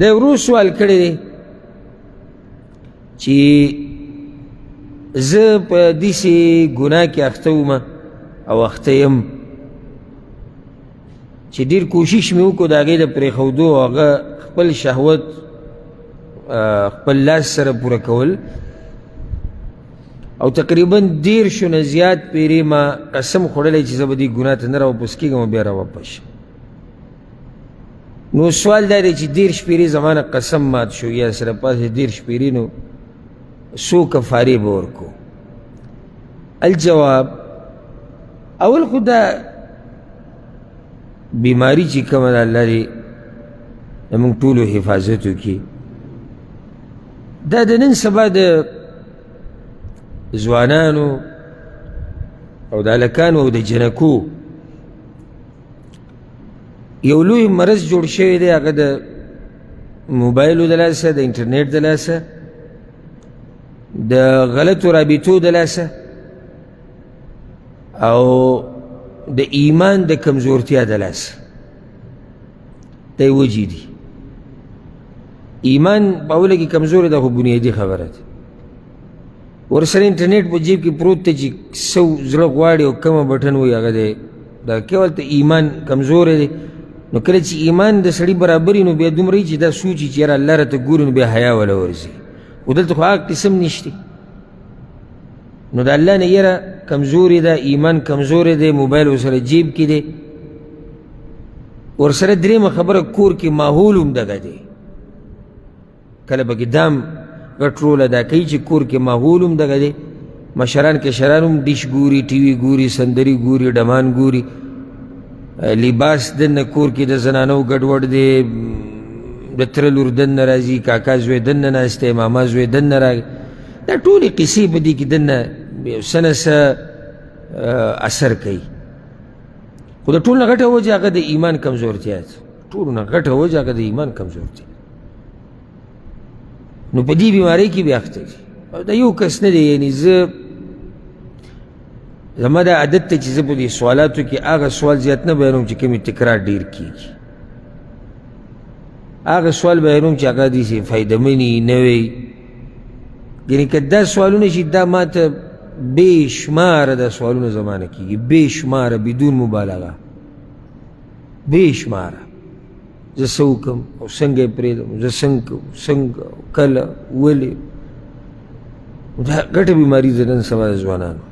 د ورو سوال کړی دی چې زه په داسې ګناه کې اخته وم او اخته یم چې ډېر کوشش مې وکړو د هغې د پرېښودو، هغه خپل شهوت خپل لاس سره پوره کول، او تقریبا 30 نه زیات پیرې ما قسم خوړلی چې زه به دې ګناه ته نه راواپس کېږم او بیا راواپس شم. نو سوال دا دی چې 30 پیرې زما نه قسم مات شو یا سره پاسې 30 پیرې، نو څو کفارې به ورکو؟ الجواب، اول خو دا بیماری چې کومه ده الله دې زموږ ټولو حفاظت وکړي، دا د نن سبا د ځوانانو او د هلکانو او د جنکو یو لوی مرض جوړ شوی دی، هغه د موبایلو د لاسه، د انټرنیټ د لاسه، د غلطو رابطو د لاسه او د ایمان د کمزورتیا د لاسه. دا یې وجې دي. ایمان په اوله کې کمزوری ده، خو بنیادي خبره ده. ورسره انټرنیټ په جیب کې پروت دی چې څه زړه غواړي او کومه بټن وایي هغه دی. دا کې هلته ایمان کمزوری دی. نو کله چې ایمان د سړي برابر نو بیا دومره چې دا سوچي چې یاره الله راته ګوري، نو بیا حیا وله ورځي. خو دلته خو هغه قسم نشته. نو د الله نه یره کمزوري ده، ایمان کمزوری دی، موبایل ورسره جیب کې دی. ورسره درېیمه خبره، کور کې ماحول هم دغه دی. کله پکې دام غټ رول ادا کوي چې کور کې ماحول هم دغه دی، مشران کشران هم ډیش ګوري، ټي وي ګوري، سندرې ګوري، ډمان ګوري، لباس دننه کور کې د زنانو ګډوډ دی، د تره لور دننه راځي، کاکا زوی دننه ناست دی، ماما زوی دننه راغی. دا ټولې قصې په دې کې دننه یو څه نه څه اثر کوي. خو د ټولو نه غټه وجه هغه د ایمان کمزورتیا ده. ټولو نه غټه وجه هغه د ایمان کمزورتیا. نو په دې بیمارۍ کې بیا اخته دي. او دا یو کس نه دی، یعنې زه زما دا عادت دی چې زه په دې سوالاتو کې هغه سوال زیات نه بیانوم چې کومې تکرار ډېر کېږي. هغه سوال بیانوم چې هغه داسې فایدهمني نه وي. یعنې که دا سوالونه شي، دا ما ته بې شماره دا سوالونه زما نه کېږي، بې شماره، بدون مبالغه، بې شماره. زه څه وکړم او څنګه یې پرېږدم، زه څنګه کوم، څنګه، کله، ولې. دا غټه بیماري ده نن سبا د ځوانانو.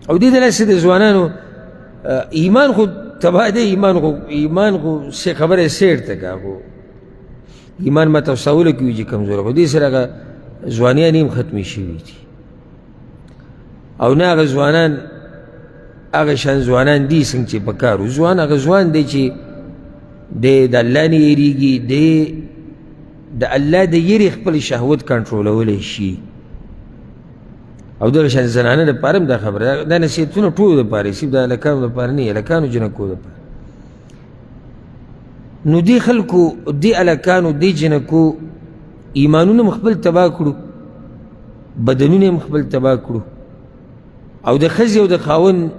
او دې د لاسه د ځوانانو ایمان خو تباه دی. ایمان خو څه خبره سیر ته کا، خو ایمان ما تفساوله کې وي چې کمزوری، خو دې سره هغه ځوانیان هم ختمې شوي دي. او نه هغه ځوانان هغه شان ځوانان دي څنګه چې په کار وو. ځوان هغه ځوان دی چې دی د الله نه یریږي، دی د الله د یرې خپل شهوت کنټرولولی شي. او دغه شان زنانه دپاره هم دا خبره ده. دا نصیحتونه ټولو دپاره، صرف د هلکانو دپاره نه، هلکانو جنکو دپاره. نو دې خلکو، دې هلکانو، دې جنکو ایمانونه هم خپل تباه کړو، بدنونه هم خپل تباه کړو، او د ښځې او د خاوند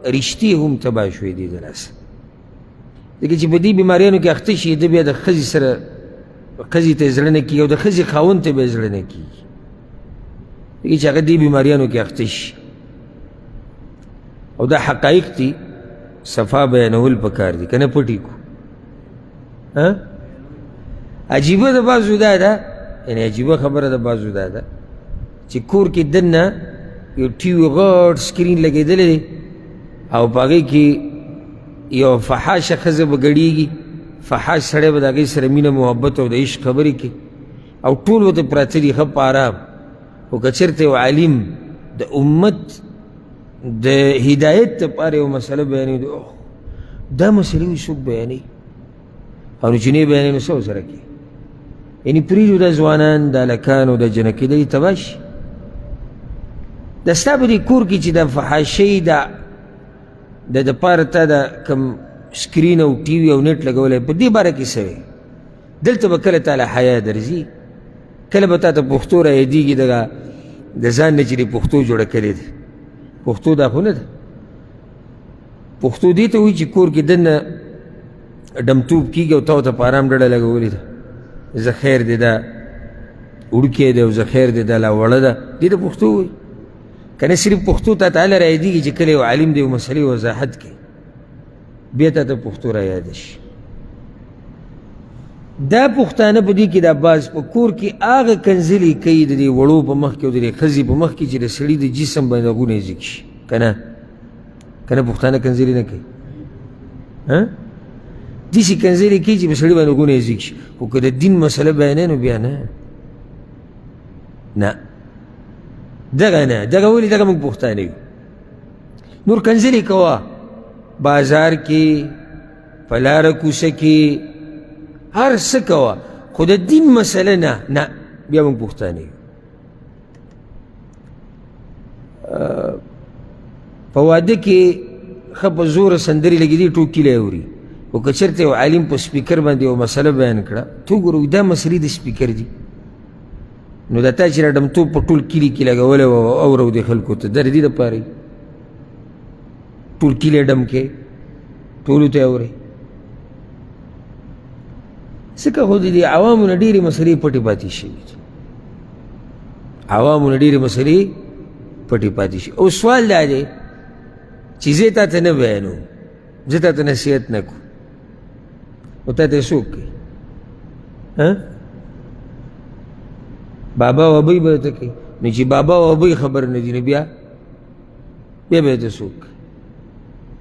رشتې هم تباه شوې دي د لاسه. ځکه چې په دې بیماریانو کې اخته شي، ده بیا د ښځې سره ښځې ته یې زړه نه کېږي او د ښځې خاوند ته بیا زړه نه کېږي، ځکه چې هغه دې بیماریانو کې اخته شي. او دا حقایق دي، صفا بیانول پکار دي، که نه پټې کړو. عجیبه د بعضو دا ده، یعنې عجیبه خبره د بعضو دا ده چې کور کې دننه یو ټي وي غټ سکرین لګېدلی دی او په هغې کې یو فحاشه ښځه به ګډېږي، فحاش سړی به د هغې سره مینه محبت او د عشق خبرې کوي او ټول ورته پراته دي ښه په آرام. خو که چېرته یو عالم د امت د هدایت لپاره یو مسله بیانوي، دا مسلې وي څوک بیانوي او نو چې نه یې بیانوي نو څه ورسره کوي؟ یعنې پرېږدو دا ځوانان، د هلکانو، د جنکۍ دی تباه شي. دا ستا په دې کور کې چې د فحاشۍ د دپاره تا د کوم سکرین او ټي وي او نېټ لګولی، په دې باره کې څه وایې؟ دلته به کله تا له حیا درځي، کله به تا ته پښتو را یادېږي، دغه د ځان نه چې د پښتو جوړه کړې ده. پښتو دا خو نه ده. پښتو دې ته وایي چې کور کې دننه ډمتوب کېږي او تا ورته په ارام ډډه لګولې ده. زه خیر دی دا وړوکی دی او زه خیر دی دا لا وړه ده، دې ته پښتو وایي. که نه صرف پښتو تا ته هله رایادېږي چې کله یو عالم د یو مسلې وضاحت کوي، بیا تا ته پښتو رایاده شي. دا پښتانه په دې کې دا باز په کور کې هغه کنځلې کوي د دې وړو په مخ کې او د دې ښځې په مخ کې چې د سړي د جسم باندې غونی ځیږ شي. که نه که نه پښتانه کنځلې نه کوي، داسې کنځلې کوي چې په سړي باندې غونی ځیږ شي. خو که د دین مسله بیانوي نو بیا نه نه دغه نه دغه ولې دغه موږ پښتانه یو. نور کنځلې کوه بازار کې، په لاره کوڅه کې، هر څه کوه، خو د دین مسله نه نه بیا موږ پښتانه یو. په واده کې ښه په زوره سندرې لګېدلي ټول کلی اوري، خو که چېرته یو عالم په سپیکر باندې یوه مسله بیان کړه، ته وګوره دا مسلې د سپیکر دي، نو دا تا چې دا ډمتوب په ټول کلي کې لګولی و اورو دې خلکو ته، دا د دې دپاره ټول کلی ډم کې ټولو ته اورې. ځکه خو د دې عوامو نه ډېرې مسلې پټې پاتې شوي دي، عوامو نه ډېرې مسلې پټې پاتې شوي. او سوال دا دی چې زه تا ته نه بیانوم، زه تا ته نصیحت نه کوم، نو تا ته یې څوک کوي؟ بابا او ابۍ به ته کوي. نو چې بابا او ابۍ خبر نه دي نو بیا بیا به ته څوک کوي؟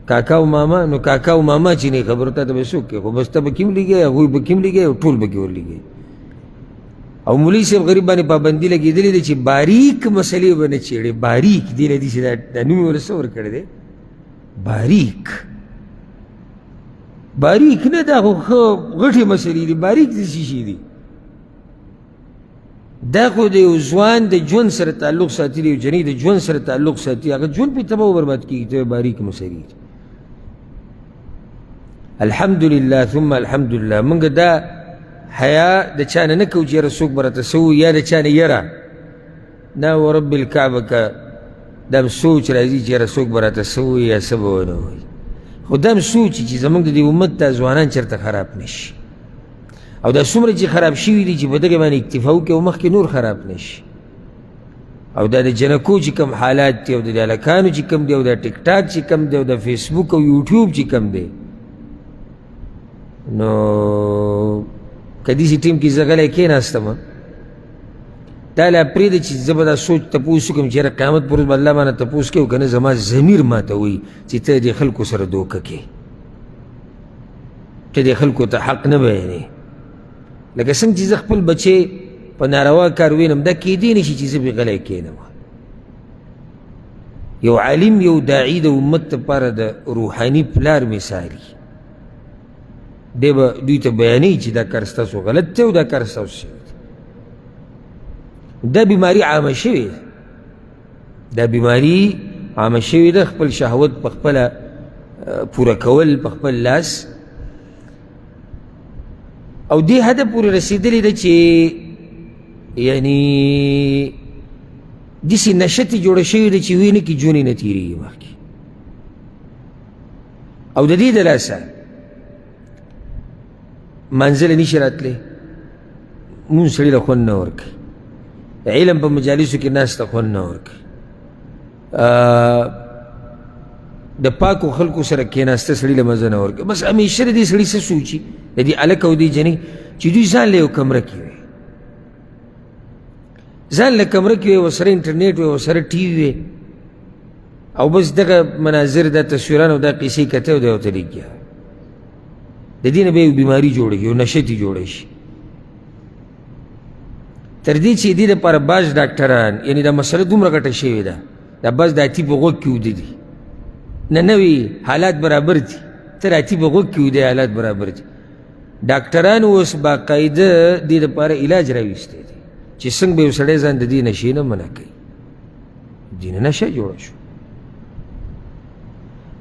کاکا او ماما، نو کاکا او ماما چې نه خبر تا ته به څوک کوي؟ خو بس ته به کیم لګې، هغوی به کیم لګې او ټول به کې ورلګې. او مولوي صاحب غریب باندې پابندي لګېدلې ده چې باریک مسلې به نه چېړې، باریک دې له دې چې دا نوم یې ورله څه ورکړی دی، باریک. باریک نه، دا خو ښه غټې مسلې دي، باریک دې څه شي دي؟ دا خو د یو ځوان د ژوند سره تعلق ساتي، د یو جنۍ د ژوند سره تعلق ساتي، هغه ژوند پرې تباه و برباد کېږي. ته باریک مسلې دي. الحمدلله ثم الحمدلله موږ دا حیا د چا نه نه کوو چې یاره څوک به راته څه ووایي یا د چا نه یره نه، ورب الکعبه که دا هم سوچ راځي چې یاره څوک به راته څه ووایي یا څه به ونه وایي، خو دا هم سوچ چې زموږ د دې امت دا ځوانان چېرته خراب نه شي، او دا څومره چې خراب شوي دي چې په دغې باندې اکتفا وکړي او مخکې نور خراب نه شي. او دا د جنکو چې کوم حالات دي، او د هلکانو چې کوم دی، او د ټیک ټاک چې کوم دی، او د فیسبوک او یوټیوب چې کوم دی، نو که داسې ټیم کې زه غلی کښېناستم، دا لا پرېږده چې زه به دا سوچ تپوس وکړم چې یاره قیامت پر ورځ به الله مانه تپوس کوي، او که نه زما ضمیر ما ته وایي چې ته دې خلکو سره دوکه کوې، ته دې خلکو ته حق نه بیانې. لکه څنګه چې زه خپل بچی په ناروا کار وینم، دا کېدی نه شي چې زه پرې غلی کښېنم. یو عالم یو داعي د امت لپاره د روحاني پلار مثالي دی، به دوی ته بیانوي چې دا کار ستاسو غلط دی او دا کار ستاسو صحیح دی. دا بیماري عامه شوې ده، دا بیماري عامه شوې ده. خپل شهوت په خپله پوره کول په خپل لاس، او دې حده پورې رسېدلې ده چې یعنی داسې نشه ترې جوړه شوې ده چې وینه کې ژوند یې نه تېرېږي مخکې. او د دې د لاسه منزله نشي راتلی، مونږ سړي له خوند نه ورکوي، علم په مجالسو کې ناست ته خوند نه ورکوي، د پاکو خلکو سره کښېناسته سړي له مزه نه ورکوي. بس همیشه د دې سړي څه سوچي، د دې هلک او دې جنۍ چې دوی ځان له یو کمره کې وي، ځان له کمره کې وي، ورسره انټرنیټ وي، ورسره ټي وي وي، او بس دغه مناظر، دا تصویران او دا قیصې کته او دی ورته لګیا. د دې نه بیا یو بیماري جوړېږي، یو نشه ترې جوړه شي. تر دې چې دې لپاره بعض ډاکټران، یعنې دا مسله دومره غټه شوې ده، دا بعض د اتي په غوږ کې ویده دي، نه نوي حالات برابر دي، ته د اتي په غوږ کې ویده حالات برابر دي. ډاکټران اوس باقاعده دې لپاره علاج راویستی دی چې څنګه به یو سړی ځان د دې نشې نه منع کوي. دې نه نشه جوړه شو.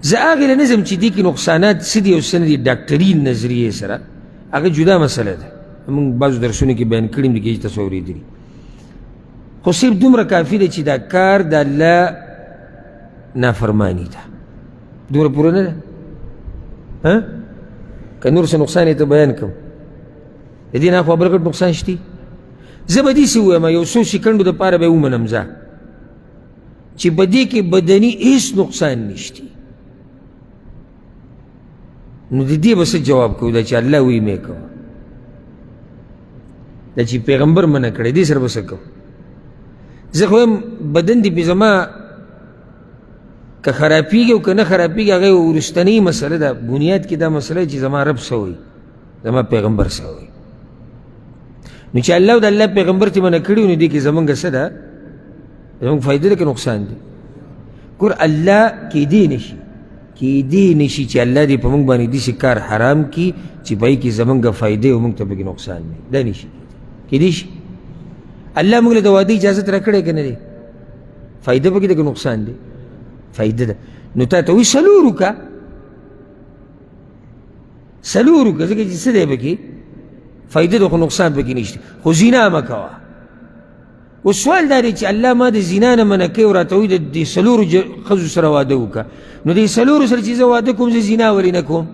زه هغې له نه ځم چې دې کې نقصانات څه دي او څه نه دي، ډاکټري نظریې سره هغه جدا مسله ده، موږ بعضو درسونو کې بیان کړي دي چې تاسو اورېدلي. خو صرف دومره کافي ده چې دا کار د الله نافرماني ده، دومره پوره نه ده. که نور څه نقصان یې ته بیان کړم. د دې نه اخوا بل غټ نقصان شتي؟ زه به داسې ووایم، یو څو سیکنډو دپاره به یې ومنم زه چې په دې کې بدني هېڅ نقصان نشتی، نو د دې به څه جواب کوو؟ دا چې الله وایي مې کوه، دا چې پیغمبر منع کړی، دې سره به څه کوو؟ زه خو وایم بدن دې پې زما که خرابېږي او که نه خرابېږي هغه یوه وروستنۍ مسله ده، بنیاد کې دا مسله چې زما رب څه وایي، زما پیغمبر څه وایي. نو چې الله او د الله پیغمبر چې منع کړي، نو دې کې زمونږ څه ده؟ زمونږ فایده ده که نقصان دی؟ ګور الله کېدی نه شي، کېدی نه شي چې الله دې په موږ باندې داسې کار حرام کړي چې په هغې کې زمونږ فایده او موږ ته پکې نقصان نه وي. دا نه شي کېدی. کېدی شي؟ الله موږ له د واده اجازت راکړی که نه دی؟ فایده پکې ده که نقصان دی؟ فایده ده. نو تا ته وایي څلور وکړه، څلور وکړه، ځکه چې څه دی پکې؟ فایده ده، خو نقصان پکې نشته، خو زنا مه کوه. اوس سوال دا دی چې الله ما د زنا نه منع کوي او راته وایي د دې څلورو ښځو سره واده وکړه، نو دې څلورو سره چې زه واده کوم، زه زنا ولې نه کوم؟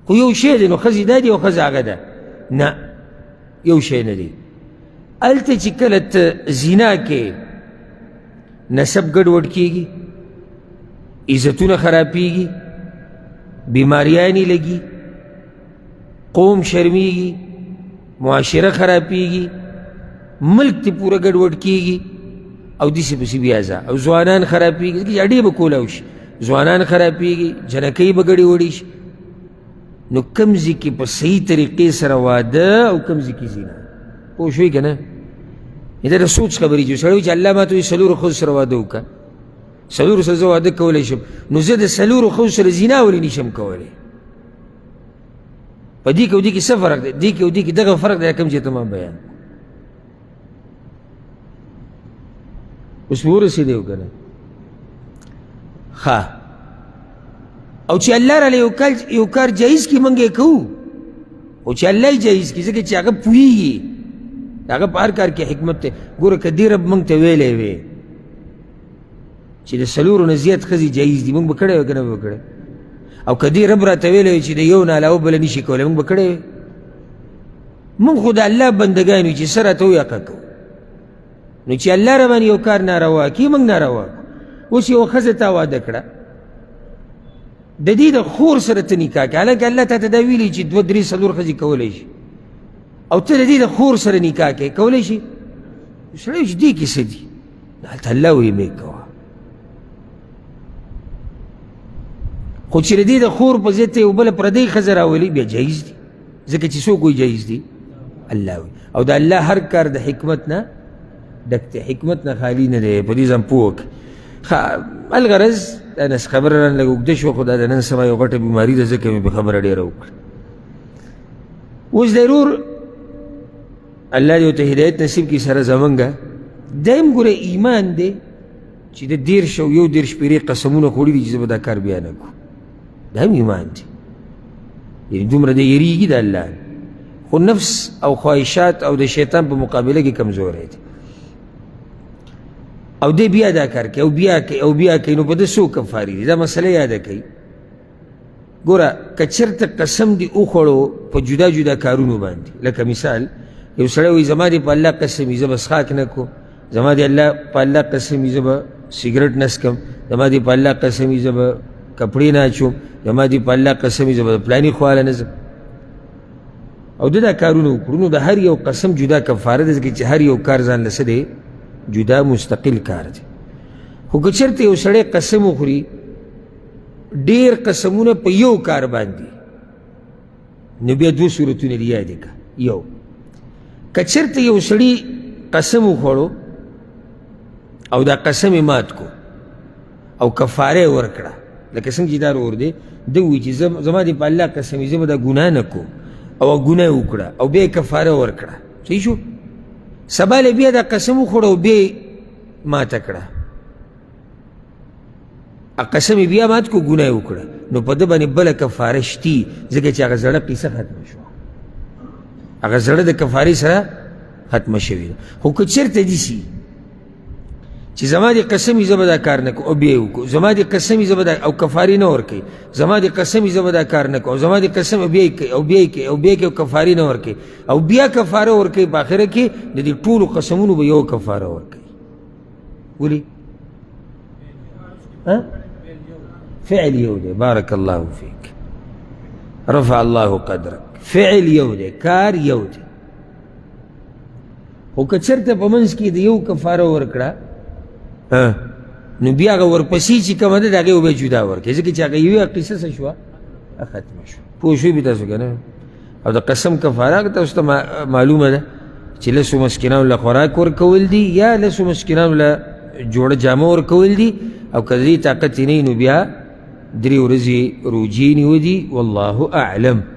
خو یو شی دی، نو ښځې دا دي او ښځه هغه ده. نه، یو شی نه دی. هلته چې کله ته زنا کې نسب ګډوډ کیږي، عزتونه خرابیږي، بیماریانې لګي، قوم شرمیږي، معاشره خرابیږي، ملک تی پوره ګډوډ کیږي، او داسې پسې بیا ځه، او ځوانان خرابیږي، ځکه چې اډې به کولاو شي، ځوانان خرابیږي، جنکۍ به ګډې وډې شي. نو کوم ځای کې په صحیح طریقې سره واده او کوم ځای کې زنا، پوه شوې که نه؟ دا د سوچ خبرې چې سړی وایي چې الله ما ته وایي څلورو ښځو سره واده وکړه، څلورو سره زه واده کولی شم، نو زه د څلورو ښځو سره زنا ولې نشم کولی؟ په دې کې او دې کې څه فرق دی؟ دې کې او دې کې دغه فرق دی کوم چې ته ما بیان. اوس ورسېدی او که نه؟ ښه، او چې الله راله یو کار جایز کړي، موږ یې کوو، خو چې الله یې جایز کړي، ځکه چې هغه پوهېږي، هغه په هر کار کې حکمت دی. ګوره که دې رب موږ ته ویلی وی چې د څلورو نه زیات ښځې جایز دي، موږ به کړی وی که نه به کړی؟ او که دې رب راته ویلی وی چې د یو نه علاوه بله نشي کولی، موږ به کړی وی؟ موږ خو د الله بندګان یو چې څه راته وایي هغه کوو. نو چې الله را باندې یو کار ناروا کړي، موږ ناروا کوو. اوس یوه ښځه تا واده کړه، د دې د خور سره ته نکاح کړه، حالانکه الله تا ته دا ویلي چې دوه درې څلور ښځې کولی شي، او ته د دې د خور سره نکاح کوې، کولی شي؟ سړی چې دې کې څه دي، هلته الله وایي مې کوه. خو چې د دې د خور په ځای ته یو بله پردۍ ښځه راولي، بیا جایز دي، ځکه چې څوک وایي جایز دي؟ الله وایي. او د الله هر کار د حکمت نه ډک دی، حکمت نه خالي نه دی، په دې ځان پوه کړه. ښه، الغرض دا نس خبره رانه لږ اوږده شوه، خو دا د نن سبا یو غټه بیماري ده، ځکه مې په خبره ډېره وکړه. اوس دی ورور الله دې ورته هدایت نصیب کړي سره زمونږ دا هم ګوره ایمان دی چې د 30 او 31 پیرې قسمونه خوړلي دي چې زه به دا کار بیا نه کوم، دا هم ایمان دی، یعنې دومره دی یریږي د الله، خو نفس او خواهشات او د شیطان په مقابله کې کمزوری دی، او دی بیا دا کار کوي او بیا کوي او بیا کوي، نو په ده څو کفارې دي؟ دا مسله یاده کوي. ګوره که چېرته قسم دې وخوړو په جدا جدا کارونو باندې، لکه مثال یو سړی وایي زما دې په الله قسم وي زه به څښاک نه کوم، زما دې الله په الله قسم وي زه به سګرټ نه څکم، زما دې په الله قسم وي زه به کپړې نه اچوم، زما دې په الله قسم وي زه به د پلاني خواله نه ځم، او ده دا کارونه وکړو، نو د هر یو قسم جدا کفاره ده، ځکه چې هر یو کار ځان له څه دی؟ جدا مستقل کار دی. خو که چېرته یو سړی قسم وخوري ډېر قسمونه په یو کار باندې، نو بیا دوه صورتونه دي یادې کړه. یو، که چېرته یو سړي قسم وخوړو او دا قسم یې مات کو او کفاره یې ورکړه، لکه څنګه چې دا ورور دی، ده ووایي چې زما دې په الله قسم وي زه به دا ګناه نه کوم، او ګناه یې وکړه او بیا یې کفاره ورکړه، صحیح شو. سبا له بیا دا قسم وخوړه او بیا یې ماته کړه، قسم یې بیا مات کو، ګناه یې وکړه، نو په ده باندې بله کفاره شتي، ځکه چې هغه زړه قصه ختمه شوه، هغه زړه د کفارې سره ختمه شوې ده. خو که چېرته داسې چې زما دې قسم وي زه به دا کار نه کوم او بیا یې وکړو، زما دې قسم وي زه به دا، او کفارې نه ورکوي، زما دې قسم وي زه به دا کار نه کوم، او زما دې قسم، او بیا یې کوي، او بیا یې کوي، او بیا یې کوي، او کفارې نه ورکوي، او بیا کفاره ورکوي. په آخره کې د دې ټولو قسمونو به یو کفاره ورکوي. ولې؟ فعل یو دی. بارک الله فیک، رفع الله قدرک. فعل یو دی، کار یو دی، خو که چېرته په منځ کې د یو کفاره ورکړه نو بیا هغه ورپسې چې کومه ده د هغې به جدا ورکړي، ځکه چې هغه یوه قصه څه شوه، ختمه شوه. پوه شوي به تاسو که نه؟ او د قسم کفاره هغه تاسو ته معلومه ده چې لسو مسکینانو له خوراک ورکول دي یا لسو مسکینانو له جوړه جامه ورکول دي، او که د دې طاقت یې نه نو بیا 3 ورځې روژې نیول دي. والله اعلم.